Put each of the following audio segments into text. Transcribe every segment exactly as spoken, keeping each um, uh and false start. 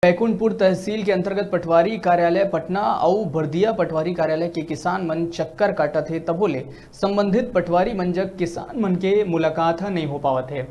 बैकुंठपुर तहसील के अंतर्गत पटवारी कार्यालय पटना अउ बर्दिया पटवारी कार्यालय के किसान मन चक्कर काटत हे, तभो ले संबंधित पटवारी मन जग किसान मन के मुलाकात ह नइ हो पावत हे।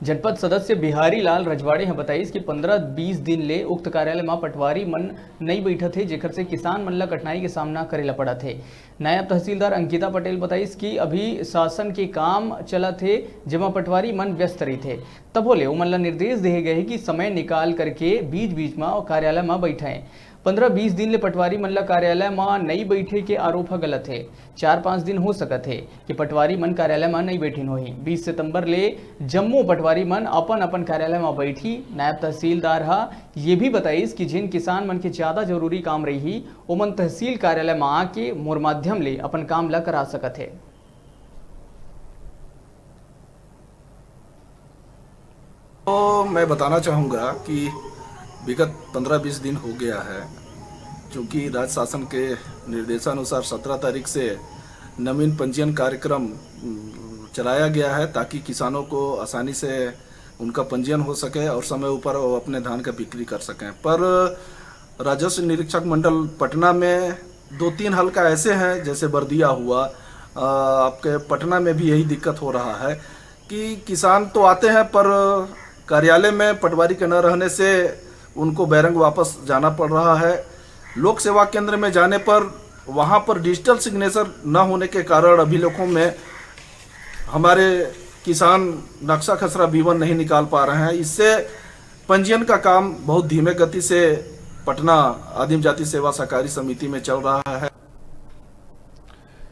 जनपद सदस्य बिहारी लाल रजवाड़े ह बताइस कि पंद्रह बीस दिन ले उक्त कार्यालय म पटवारी मन नइ बइठत हे, जेखर से किसान मन ल कठिनाई के सामना करे ल पड़त हे। नायब तहसीलदार अंकिता पटेल बताइस कि अभी शासन के काम चलत हे, जेमा पटवारी मन व्यस्त रहिथे। तभो ले ओमन ल निर्देश देहे गए हे कि समय निकाल करके बीच-बीच म कार्यालय म बइठें। पंद्रह बीस दिन ले पटवारी मन ल कार्यालय म नइ बइठे के आरोप ह गलत हे। चार पांच दिन हो सकत हे कि पटवारी मन कार्यालय म नइ बइठिन होही। बीस सितंबर ले जम्मो पटवारी मन अपन-अपन कार्यालय म बइठही। नायब तहसीलदार ह ये भी बताइस कि जिन किसान मन के ज्यादा जरूरी काम रहिही, ओमन तहसील कार्यालय म आके मोर माध्यम ले अपन काम ल करा सकत हे। तो मैं बताना चाहूँगा कि विगत पंद्रह बीस दिन हो गया है, क्योंकि राज्य शासन के निर्देशानुसार सत्रह तारीख से नवीन पंजीयन कार्यक्रम, उम, चलाया गया है, ताकि किसानों को आसानी से उनका पंजीयन हो सके और समय ऊपर वो अपने धान का बिक्री कर सकें। पर राजस्व निरीक्षक मंडल पटना में दो तीन हल्का ऐसे हैं, जैसे बर्दिया हुआ, अ, आपके पटना में भी यही दिक्कत हो रहा है कि किसान तो आते हैं, पर कार्यालय में पटवारी के न रहने से उनको बैरंग वापस जाना पड़ रहा है। लोक सेवा केंद्र में जाने पर वहाँ पर डिजिटल सिग्नेचर न होने के कारण अभिलेखों में हमारे किसान नक्शा खसरा बीवन नहीं निकाल पा रहे हैं। इससे पंजीयन का काम बहुत धीमे गति से पटना आदिम जाति सेवा सहकारी समिति में चल रहा है।